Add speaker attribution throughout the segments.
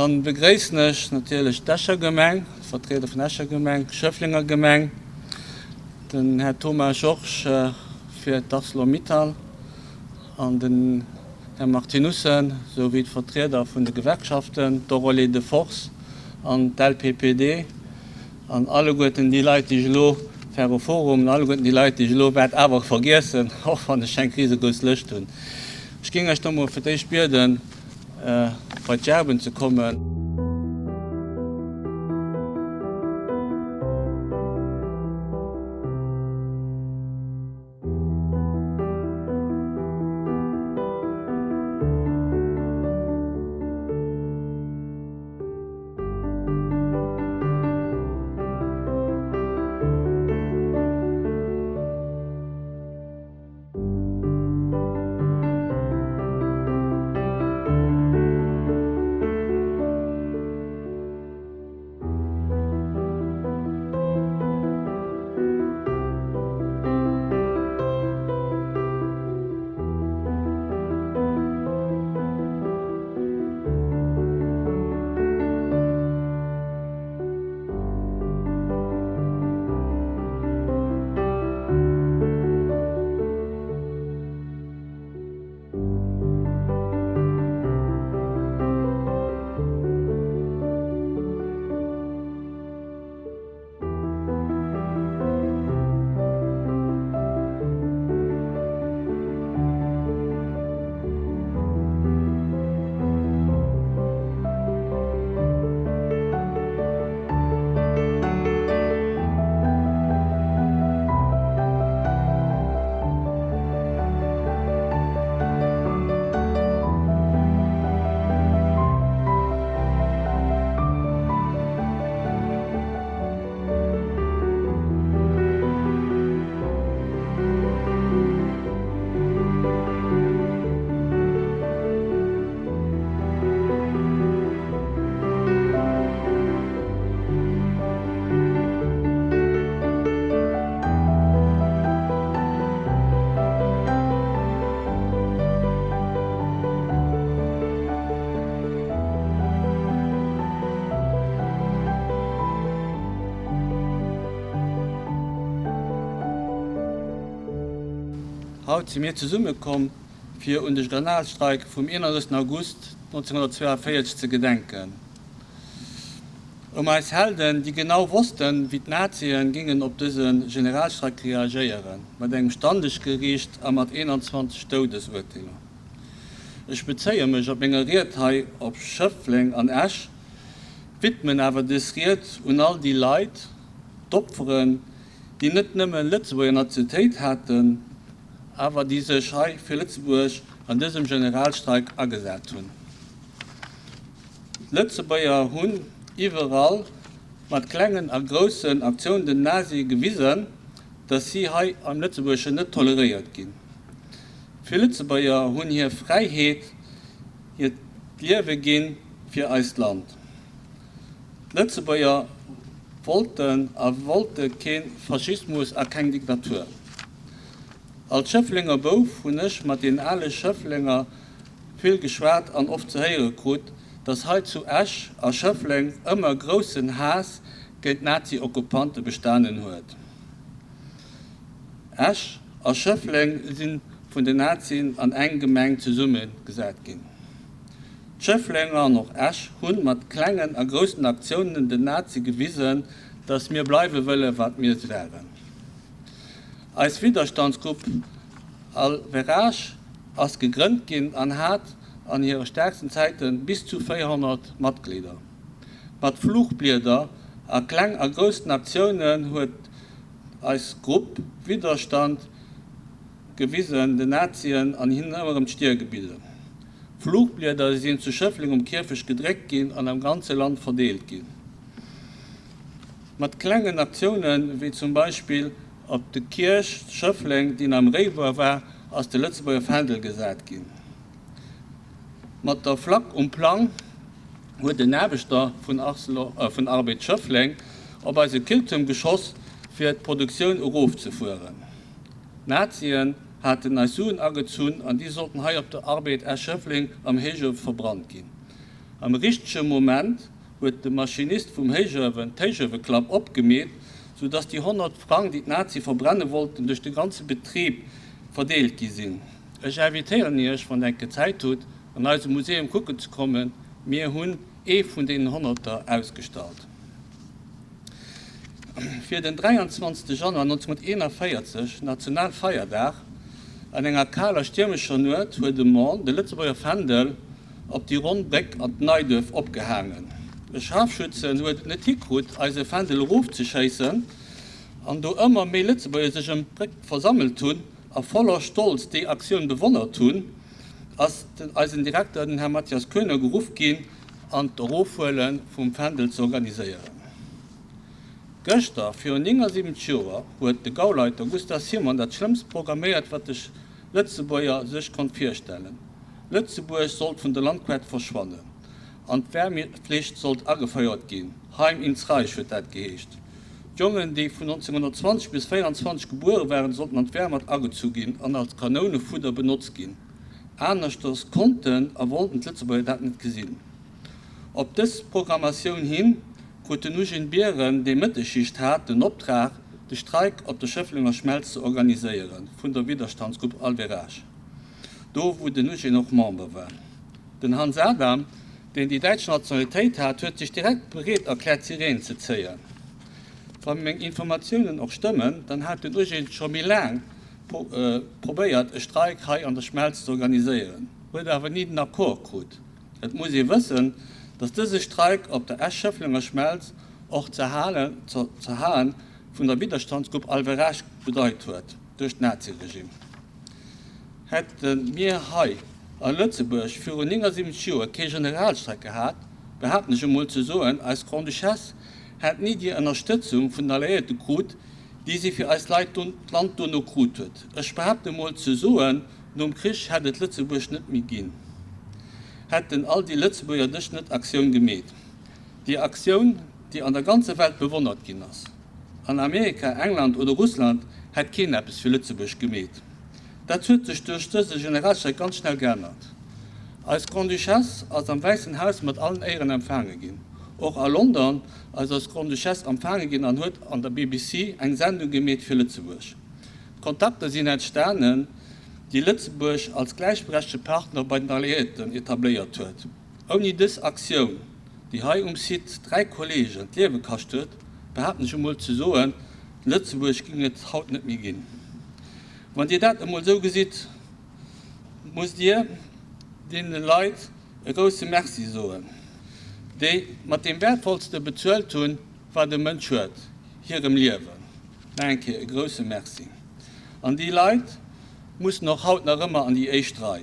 Speaker 1: Dann begréissen ech natierlech d'Escher Gemeng, d'Vertrieder vun Escher Gemeng, Schëfflenger Gemeng, den Här Thomas Georges fir d'Arcelor-Mittal an den Här Martinussen, sou wéi d'Vertrieder vun de Gewerkschaften, d'Enrôlés de force an d'LPPD an alleguerten déi Leit, déi ech elo, Ferroforum, an alleguerten déi Leit, déi ech elo wäert awer vergiessen, och wann ech eng risegrouss Lëscht hunn. Ech géing Iech da mol fir d'éischt bieden, bei d'Gerben ze kommen. Haut si mir zesummekomm, fir un de Generalstreik vum 31 August 1942 ze gedenken. Ëm eis Helden, déi genau wossten, wéi d'Nazien gingen op dëse Generalstreik reagéieren, mat engem Standesgeriicht a mat 21 Doudesurteeler. Ech bezéie mech op menger Ried hei op Schëffleng an Esch, widmen awer dës Ried un all déi Leit, d'Opferen, déi net nëmme Lëtzebuerger Nationalitéit haten, awer déi sech hei fir Lëtzebuerg an dësem Generalstreik agesat hunn. D'Lëtzebuerger hunn iwwerall mat klengen a groussen Aktiounen den Nazie gewisen, datt si hei am Lëtzebuergeschen net toleréiert ginn. Vill Lëtzebuerger hunn hir Fräiheet, hiert Liewe ginn fir eist Land. D'Lëtzebuerger wollten a wollte kee Faschismus a keng Diktatur. Als Schëfflenger Bouf hunn ech mat den ale Schëfflenger vill geschwat an oft ze héiere krut, dass hei zu Esch a Schëffleng ëmmer groussen Haass géint d'Nazi-Okkupante bestanen huet. Esch a Schëffleng si vun den Nazien an eng Gemeng zesumme gesat ginn. D'Schëfflenger an och Esch hunn mat klengen a groussen Aktiounen den Nazie gewisen, dass mir bleiwe wëlle wat mir waren. Eis Widderstandsgrupp Al Verage ass gegrënnt ginn an hat an hire staarksten Zäite bis zu 400 Matglieder. Mat Fluchblieder a kleng a groussen Aktiounen huet eis Grupp Widderstand gewisen, den Nazien an hinnen ëmmer erëm d'Stier gebidden. Fluchblieder sinn zu Schëffleng um Kierfecht gedréckt ginn an am ganze Land verdeelt ginn. Mat klengen Aktiounen, wéi zum Beispill op de Kierch Schëffleng, deen am Réibuer war, ass de Lëtzebuerger Fändel gesat ginn. Mat der Flak um Plang huet en Aarbechter vun Arcelor, vun Arbed Schëffleng op eise Killtuerm geschoss, fir d'Produktioun erofzefueren. D'Nazien haten eis Suen agezunn an déi sollten hei op der Arbed Esch-Schëffleng am Héichuewe verbrannt ginn. Am richtege Moment huet de Maschinist vum Héichuewen d'Héichueweklapp opgemeet, sou dass déi 100 Frang, déi d'Nazie verbrenne wollten, duerch de ganze Betrib verdeelt gi sinn. Ech invitéieren Iech, wann Der eng Kéier Zäit hutt, an eise Museum kucken ze kommen. Mir hunn ee vun deenen Honnerter ausgestallt. Fir den 23 Januar 1941, Nationalfeierdag, an enger kaler stiermescher Nuet huet e Mann de Lëtzebuerger Fändel op déi ronn Bréck an d'Neiduerf opgehaangen. E Scharfschützen huet et net hikrut eise Fändel erofzeschéissen, an do ëmmer méi Lëtzebuerger sech ëm d'Bréck versammelt hunn a voller Stolz déi Aktioun bewonnert hunn, ass den eisen Direkter, den Här Mathias Koener, geruff ginn an d'Erofhuele vum Fändel ze organiséieren. Gëschter virun 79 Joer huet de Gauleiter Gustav Simon dat Schlëmmst programméiert wat de Lëtzebuerger sech konnt virstellen, Lëtzebuerg sollt vun der Landkaart verschwannen an d'Wehrpflicht sollt agefouert ginn, Heim ins Reich huet dat geheescht. D'Jongen déi vun 1920 bis 24 gebuere waren sollten an d'Wehrmacht agezu ginn an als Kanounefudder benotzt ginn. Aneschters konnten a wollten d'Lëtzebuerger dat net gesinn. Op dës Programmatioun hin krut den Eugène Biren, dee Mëttesschicht hat, den Optrag, de Streik op der Schëfflenger Schmelz ze organiséieren, vun der Widerstandsgrupp Alverage, do wou den Eugène och Member war. Den Hans Adam, deen déi däitsch Nationalitéit hat, huet sech direkt bereet erkläert d'Sireen ze zéien. Wa meng Informatiounen och stëmmen, dann hat den Eugène scho méi laang probéiert e Streik hei an der Schmelz ze organiséieren, huet awer ni den Accord krut. Et muss ee wëssen, datt dëse Streik op der Esch-Schëfflenger Schmelz och d'Zerhae vun der Widderstandsgrupp Alverage bedeit huet duerch d'Naziregime. Hätte mir hei a Lëtzebuerg virun 79 Joer kee Generalstreik gehat, behaapten ech emol ze soen, eis Grande-Duchesse hätt ni déi Ënnerstëtzung vun den Alliéierte krut, déi si fir eist Land dono krut huet. Ech behaapten emol ze soen, nom Krich hätt et Lëtzebuerg net méi ginn, hätten all déi Lëtzebuerger dës net Aktioun gemeet. Déi Aktioun, déi an der ganzer Welt bewonnert ginn ass. An Amerika, England oder Russland hätt keen eppes fir Lëtzebuerg gemeet. Dat huet sech duerch dëse Generalstreik ganz schnell geännert. Eis Grande-Duchesse ass am Wäissen Haus mat allen Éieren empfaange ginn. Och a London ass eis Grande-Duchesse empfaange ginn an huet an der BBC eng Sendung gemeet fir Lëtzebuerg. Kontakter sinn entstanen, déi Lëtzebuerg als gläichberechtegte Partner bei den Alliéierten etabléiert huet. Ouni dës Aktioun, déi hei um Site 3 Kollegen d'Liewe kascht huet, behaapten ech emol ze soen, Lëtzebuerg ging et haut net méi ginn. Wann Dir dat emol esou gesitt, musst Dir deene Leit e grousse Merci soen, déi mat deem Wäertvollste bezuelt hunn, wat e Mënsch huet, hirem Liewen. Nach eng Kéier e grousse Merci. An déi Leit mussen och haut nach ëmmer an déi éischt Rei.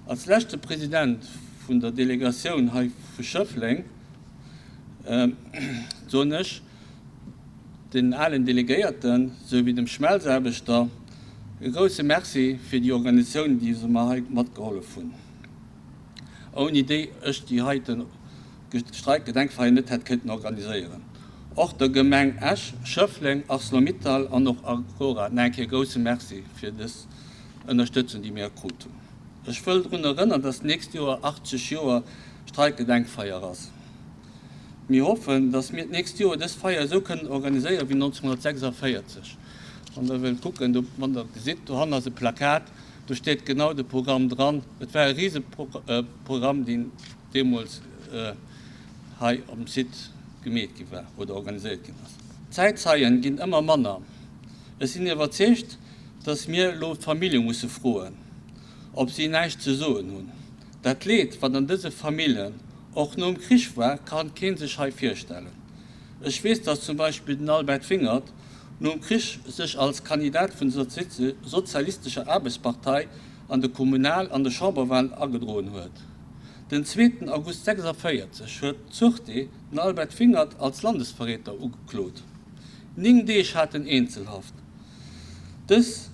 Speaker 1: Als leschte President vun der Delegatioun hei vu Schëffleng soen ech den alen Delegéierten esou wéi dem Schmelzaarbechter e grousse Merci fir déi Organisatioun, déi se mer hei matgehollef hunn, ouni déi ech déi heite Streikgedenkfeier net hätt kënnten organiséieren. Och der Gemeng Esch, Schëffleng, Arcelor-Mittal an och Agora nach eng Kéier e grousse Merci fir dës Ënnerstëtzung, déi mir krut hunn. Ech wëll drun erënnern, dass d'nächst Joer 80 Joer Streikgedenkfeier ass. Mir hoffen, dass mir d'nächst Joer dës Feier esou kënnen organiséieren wéi 1946. Wann Der wëllt kucken, do, wann Der gesitt, dohannen ass e Plakat, do steet genau de Programm dran. Et war e Riseprogramm, deen deemools hei um Site gemeet gi war oder organiséiert ginn ass. D'Zäitzeien ginn ëmmer manner. Ech sinn iwwerzeegt, dass mir elo d'Famillje musse froen, ob si näischt ze soen hunn. Dat Leed, wat an dëse Familljen och nom Krich war, kann kee sech hei virstellen. Ech weess, dass zum Beispill den Albert Wingert nom Krich sech als Kandidat vun der Sozialistescher Aarbechtspartei an de Kommunal an de Chamberwahlen agedroen huet. Den zweeten August 46 huet d'Sûreté den Albert Wingert als Landesverräter ugeklot. 9 Deeg hat en Eenzelhaft. Dës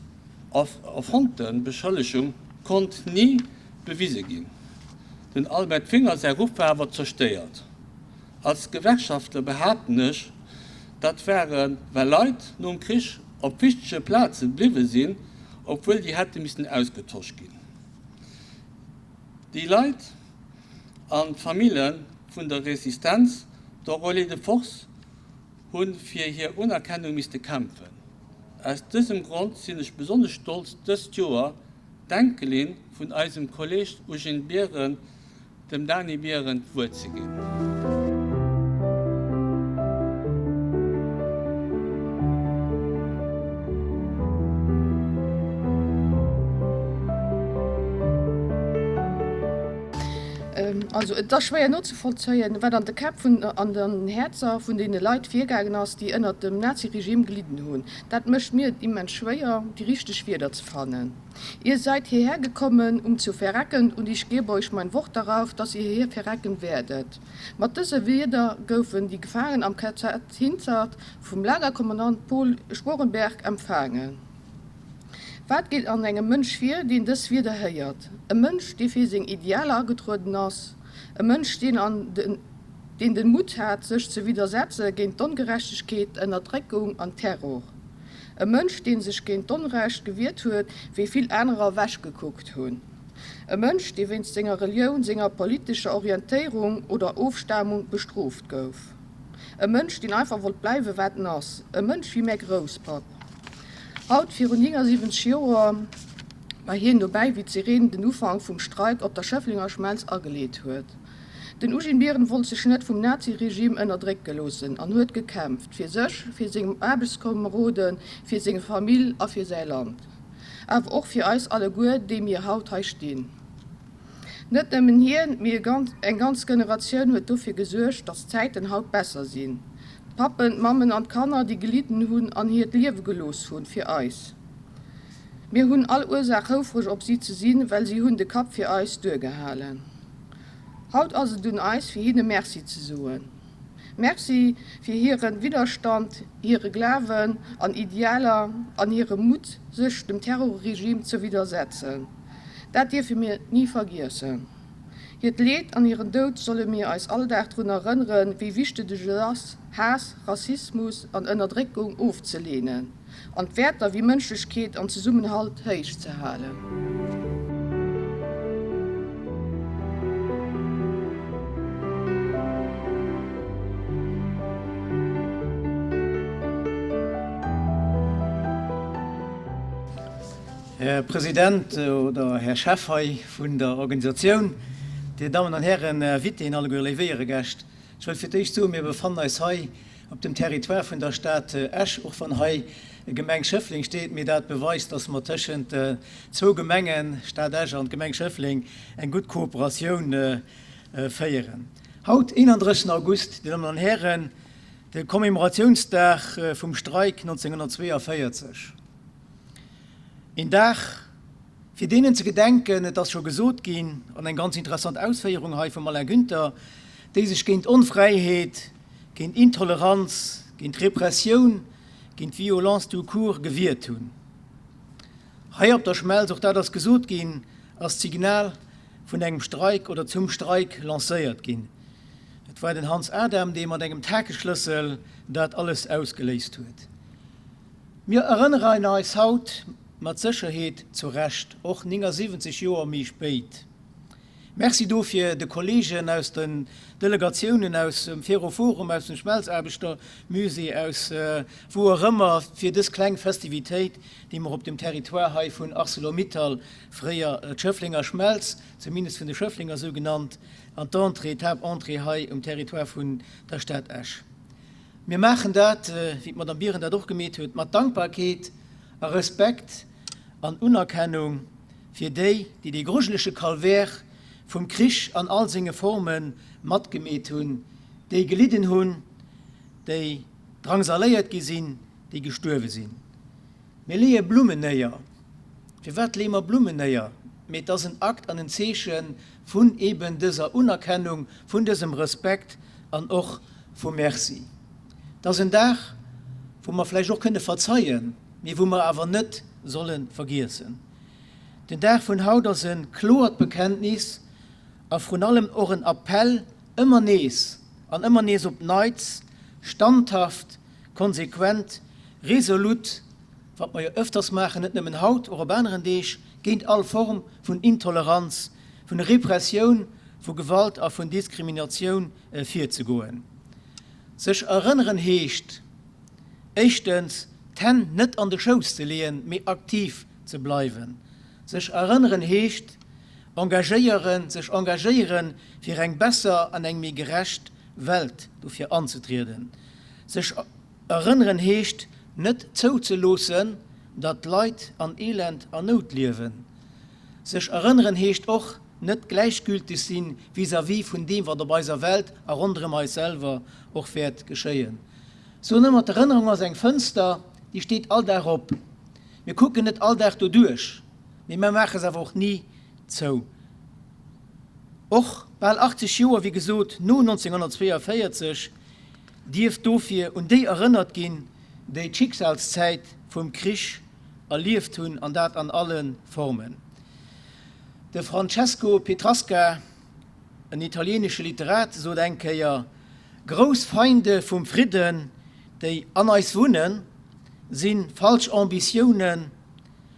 Speaker 1: erfonnte Beschëllegung konnt ni bewise ginn. Den Albert Wingert säi Ruff war awer zerstéiert. Als Gewerkschaftler behaapten ech, dat ware well Leit nom Krich op wichtege Plaze bliwwe sinn, obwuel déi hätte missen ausgetosch ginn. Déi Leit. An d'Famille vun der Resistenz, de Relais de force, hu fir hir Unerkennung misste kämpfen. Aus dësem Grond sinn ech besonnesch stolz, dëst Joer d'Enkelin vun eisem Kolleg Eugène Biren, dem Dany Biren, d'Wuert ze ginn.
Speaker 2: Also et ass schwéier nozevollzéien, wat an de Käpp vun an den Häerzer vun deene Leit virgaangen ass, déi ënnert dem Naziregime gelidden hunn. Dat mécht mir et immens schwéier, déi richteg Wierder ze fannen. Ihr seid hierher gekommen, um zu verrecken, und ich gebe euch mein Wort darauf, dass ihr hier verrecken werdet. Mat dëse Wierder goufen déi Gefaangen am KZ Hinzert vum Lagerkommandant Paul Sporrenberg empfaangen. Wat geet an engem Mënsch vir, deen dës Wierder héiert? E Mënsch, dee fir seng Idealer agetrueden ass, e Mënsch, deen an deen den Mutt hat, sech ze widdersetze géint d'Ongerechtegkeet, d'Ënnerdréckung an Terror. E Mënsch, dee sech géint d'Onrecht gewiert huet, wéi vill anerer ewechgekuckt hunn. E Mënsch, dee wéinst senger Relioun, senger politescher Orientéierung oder Ofstamung bestrooft gouf. E Mënsch, deen einfach wollt bleiwen, wat en ass. E Mënsch wéi mäi Grousspapp. Haut virun 79 Joer war hien dobäi, wéi d'Sireen den Ufank vum Streik op der Schëfflenger Schmelz ageleet huet. Den Ugin Biren wollt sech net vum Naziregime ënnerdrécke loossen an huet gekämpft, fir sech, fir seng Aarbechtskomeroden, fir seng Famill a fir säi Land. Awer och fir eis alleguer, déi mir haut hei stinn. Net nëmmen hien, mee eng ganz Generatioun huet dofir gesuergt, datt d'Zäiten haut besser sinn. D'Pappen, d'Mammen an d'Kanner, déi gelidden hunn an hiert Liewe gelooss hunn fir eis. Mir hunn all Ursaach houfreg op si ze sinn, well si hunn de Kapp fir eis duergehalen. Haut ass et un eis, fir hinne Merci ze soen. Merci fir hire Widderstand, hire Glawen an Idealer an hire Mutt, sech dem Terrorregime ze widdersetzen. Dat dierfe mir ni vergiessen. Hiert Leed an hiren Doud solle mir eis all Dag drun erënneren, wéi wichteg et ass, Haass, Rassismus an Ënnerdréckung ofzeleenen an d'Wäerter wéi Mënschlechkeet an Zesummenhalt héich ze halen.
Speaker 3: Här President oder Här Chef hei vun der Organisatioun, Dir Dammen an Hären Invitéen, alleguer léif Éieregäscht, ech wëll fir d'éischt soen, mir befannen eis hei op dem Territoire vun der Stad Esch, och wann hei Gemeng Schëffleng steet, mee dat beweist, dass mer tëschent zwou Gemengen, Stad Esch an d'Gemeng Schëffleng, eng gutt Kooperatioun féieren. Haut, 31 August, Dir Dammen an Hären, de Commemoratiounsdag vum Streik 1942. Een Dag, fir deenen ze gedenken, et ass scho gesot ginn, an eng ganz interessant Ausféierung hei vum Alain Günther, déi sech géint Onfräiheet, géint Intoleranz, géint Repressioun, géint Violence tout court gewiert hunn. Hei op der Schmelz, och dat ass gesot ginn, ass d'Signal vun engem Streik oder zum Streik lancéiert ginn. Et war den Hans Adam, dee mat engem Takeschlëssel dat alles ausgeléist huet. Mir erënnerein eis haut mat Sécherheet zu Recht, och 79 Joer méi spéit. Merci dofir de Kolleegen aus den Delegatiounen, aus dem Ferroforum, aus dem Schmelzaarbechtermusée, aus wou och ëmmer, fir dës kleng Festivitéit, déi mer op dem Territoire hei vun Arcelor-Mittal, fréier d'Schëfflenger Schmelz, zumindest vun de Schëfflenger esou genannt, an d'Entrée, d'Haaptentrée hei um Territoire vun der Stad Esch. Mir maachen dat, wéi d'Madame Biren dat och gemeet huet, mat Dankbarkeet a Respekt an Unerkennung fir déi, déi dee grujelege Calvaire vum Krich an all senge Forme matgemeet hunn, déi gelidden hunn, déi drangsaléiert gi sinn, déi gestuerwe sinn. Mir leeë Blummen néier. Firwat leeë mer Blummen néier? Mee et ass en Akt an en Zeeche vun eben dëser Unerkennung, vun dësem Respekt an och vum Merci. Et ass en Dag, wou mer vläicht och kënne verzeien, mee wou mer awer net solle vergiessen. Den Dag vun haut ass e kloert Bekenntnis a vrun allem och en Appell, ëmmer nees an ëmmer nees op Neits standhaft, konsequent, resolut, wat mer jo öfters maachen, net nëmmen haut, och op aneren Deeg, géint all Form vun Intoleranz, vun Repressioun, vu Gewalt a vun Diskriminatioun virzegoen. Sech erënneren heescht éischtens, d'Hänn net an de Schouss ze leeën, mee aktiv ze bleiwen. Sech erënneren heescht, engagéieren, sech engagéieren, fir eng besser an eng méi gerecht Welt, dofir anzetrieden. Sech erënneren heescht, net zouzeloossen, datt Leit an Elend a Nout liewen. Sech erënneren heescht och, net gläichgülteg sinn vis-à-vis vun deem, wat op eiser Welt a ronderëm eis selwer och wäert geschéien. Soen ëmmer, d'Erënnerung ass eng Fënster, déi steet all Dag op. Mir kucken net all Dag doduerch, mee mer maache se awer och ni zou. Och bal 80 Joer, wéi gesot, no 1942 dierf dofir un déi erënnert ginn, déi d'Schicksalszäit vum Krich erlieft hunn, an dat an alle Formen. De Francesco Petrasca, en italienesche Literat, sot eng Kéier, Grouss Feinde vum Fridden, déi an eis wunnen, si falsch Ambitiounen,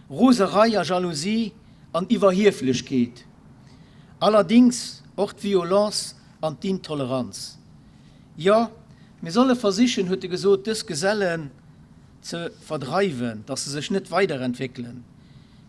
Speaker 3: Roserei a Jalousie an Iwwerhieflechkeet, allerdings och d'Violence an d'Intoleranz. Jo, mir solle versichen, huet e gesot, dës Gesellen ze verdreiwen, datt se sech net weiderentwéckelen.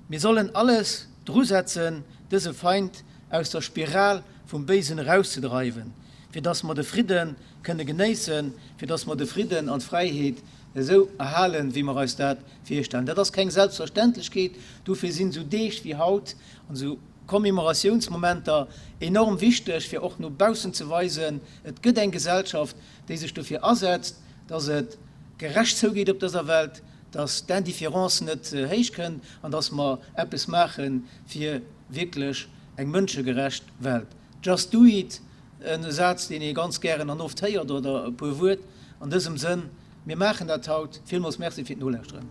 Speaker 3: Mir sollen alles drusetzen, dëse Feind aus der Spiral vum Béisen erauszedreiwen, fir datt mer de Fridde kënne genéissen, fir datt mer de Fridden an d'Fräiheet esou erhalen, wéi mer eis dat virstellen. Dat ass keng Selbstverständlechkeet. Dofir sinn esou Deeg wéi haut an esou Commemoratiounsmomenter enorm wichteg, fir och no baussen ze weisen, Et gëtt eng Gesellschaft, déi sech dofir asetzt, datt et gerecht zougeet op dëser Welt, dass d'Indifférence net ze héich kënnt an dass mer eppes maache fir wierklech eng mënschegerecht Welt. Just do it, e Saz, deen ee ganz gären an oft héiert, oder e puer Wuert an dësem Sënn. Mir maachen dat haut. Villmools Merci fir d'Nolauschteren.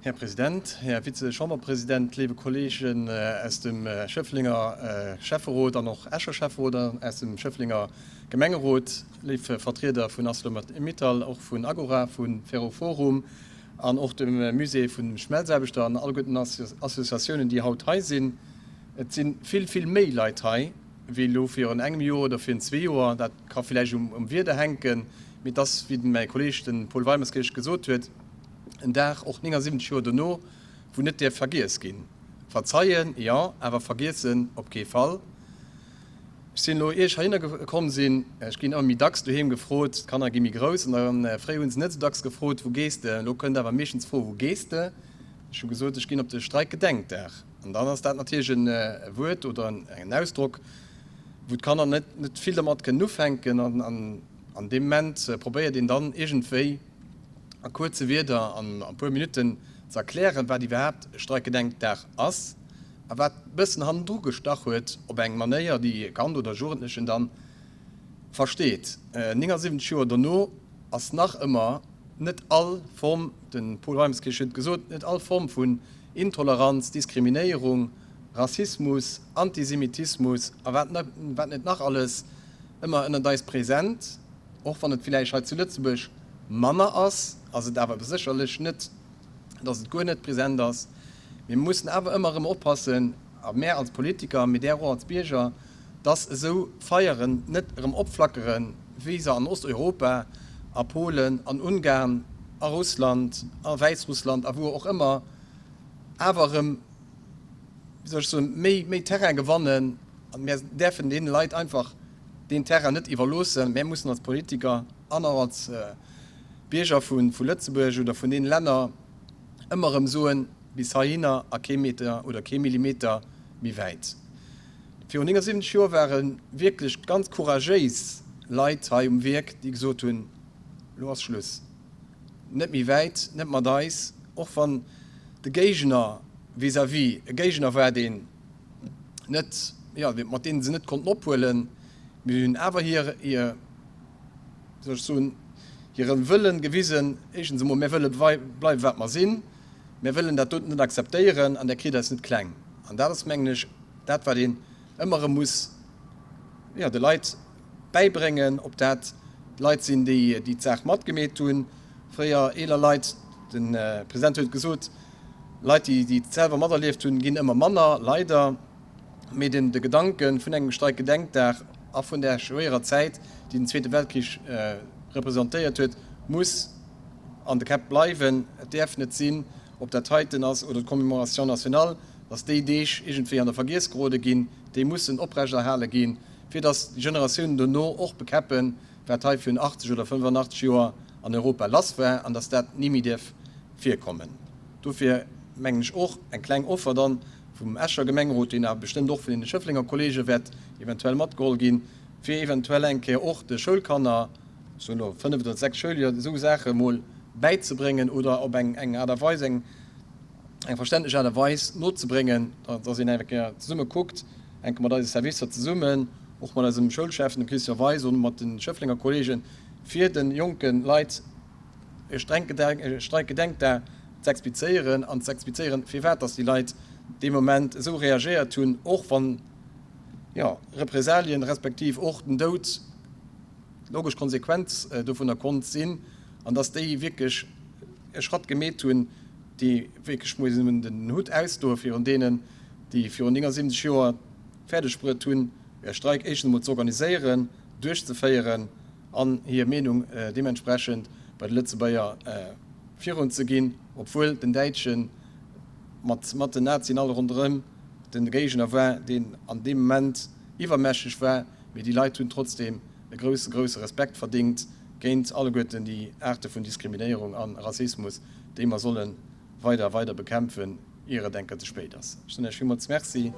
Speaker 4: Här President, Här Vize-Chamberpresident, léiwe Kollegen aus dem Schëfflenger Schäfferot an och Escher Schäfferot an aus dem Schëfflenger Gemengerot, léif Vertrieder vun Arcelor-Mittal, och vun Agora, vu Ferroforum an och dem Musée vun de Schmelzaarbechter an alleguerten Associatiounen, déi haut hei sinn. Et si vill, vill méi Leit hei wéi elo virun engem Joer oder virun zwee Joer. Dat ka villäicht um Wieder hänken, mee et ass, wéi mäi Kolleeg, de Paul Weimerskirch, gesot huet, En Dag, och 79 Joer dono, wou net däerf vergiess ginn. Verzeien, jo, awer vergiessen op kee Fall. Ech sinn elo, ier ech heihinner komm sinn, ech ginn ëmmer méi dacks doheem gefrot, d'Kanner gi méi grouss an da, fréier hu se net esou dacks gefrot, Wou gees de? Elo kënnt awer meeschtens d'Fro, Wou gees de? Ech hu gesot, ech ginn op de Streikgedenkdag. An dann ass dat natierlech e Wuert oder en Ausdrock, wou d'Kanner net net vill dermat kënnen ufänken. An an deem Moment probéiert een dann iergendwéi, a kuerze Wierder an e puer Minutten ze erklären, wat iwwerhaapt e Streikgedenkdag ass a wat e bëssen hannendru gestach huet, op eng Manéier, déi e Kand oder e Jugendlechen dann versteet. 79 Joer dono ass nach ëmmer net all Form, de Paul Weimerskirch huet et gesot, net all Form vun Intoleranz, Diskriminéierung, Rassismus, Antisemitismus a wat net nach alles ëmmer ënnert eis present. Och wann et villäicht hei zu Lëtzebuerg manner ass, ass et awer sécherlech net, dass et guer net present ass. Mir mussen awer ëmmer erëm oppassen, a mär als Politiker, mee där och als Bierger, dass esou Feieren net erëm opflackeren, wéi se an Osteuropa, a Polen, an Ungarn, a Russland, a Wäissrussland a wou och ëmmer awer erëm, wéi soll ech soen, méi, méi Terrain gewannen. An mär däerfen deene Leit einfach deen Terrain net iwwerloossen. Mär mussen als Politiker an och als Bierger vu Lëtzebuerg oder vun deene Länner ëmmer erëm soen, bis heihinner a kee Meter oder kee Millimeter méi wäit. Virun 79 Joer ware wierklech ganz couragéis Leit hei um Wierk, déi gesot hunn, elo ass Schluss, net méi wäit, net mat eis, och wann de Géigner vis-à-vis e Géigner war, deen net, jo, mat deene se net konnten ophuelen, mee hunn awer hir, hir, wéi soll ech soen, hire Wëllen gewisen, éischtens emol, Mir wëlle bleiwen, wat mer sinn, mir wëllen dat doten net akzeptéieren an Der kritt eis net kleng. An dat ass, mengen ech, dat, wat een ëmmer erëm muss, jo, de Leit. bäibréngen, ob dat Leit sinn, déi déi d'Saach matgemeet hunn, fréier eeler Leit, de President huet et gesot, Leit, déi et selwer materlieft hunn, ginn ëmmer manner, leider. Mee den de Gedanke vun engem Streikgedenkdag a vun där schwéierer Zäit, déi den Zweete Weltkrich representéiert huet, muss an de Käpp bleiwen. Et däerf net sinn, ob dat heiten ass oder d'Commémoration nationale, datt déi Deeg iergendwéi an der Vergiess gerode ginn. Déi mussen oprechterhale ginn, fir datt déi Generatiounen dono och bekäppen, wat hei virun 80 oder 85 Joer an Europa lass war an datt dat ni méi däerf virkommen. Dofir mengen ech och eng kleng Offer dann vum Escher Gemengerot, deen awer bestëmmt och vun deene Schëfflenger Kollege wäert eventuell matgeholl ginn, fir eventuell eng Kéier och de Schoulkanner, ech soen elo fënneft oder sechst Schouljoer, esou Saache mol bäizebréngen oder op eng eng Aart a Weis, eng eng verständlech Aart a Weis nozebréngen, dass een eng Kéier zesumme kuckt, eng Kéier mat eise Servicer zesummen, och mat eisem Schoulschäffen, dem Christian Weis, und mat de Schëfflenger Kollegen, fir de jonke Leit e Streikgedenkdag z'explizéieren an z'explizéieren, firwat dass déi Leit dee Moment esou reagéiert hunn, och wann, jo, Represalien respektiv och den Doud d'logesch Konsequenz dovunner konnt sinn, an dass déi wierklech e Schratt gemeet hunn, déi wierklech muss een den Hutt ausdoe virun deenen, déi virun 79 Joer fäerdeg bruet hunn, e Streik éischtens emol z'organiséieren, duerchzeféieren an hir Meenung deementsprechend bei de Lëtzebuerger virun ze ginn, obwuel den Däitsche mat mat den Nazien all ronderëm den Géigner war, deen an deem Moment iwwermächteg war, mee déi Leit hunn trotzdeem e grousse grousse Respekt verdingt géint alleguerten déi Aarte vun Diskriminéierung a Rassismus, déi mer solle weider weider bekämpfen, ier et enker ze spéit ass. Ech soen Iech villmools Merci.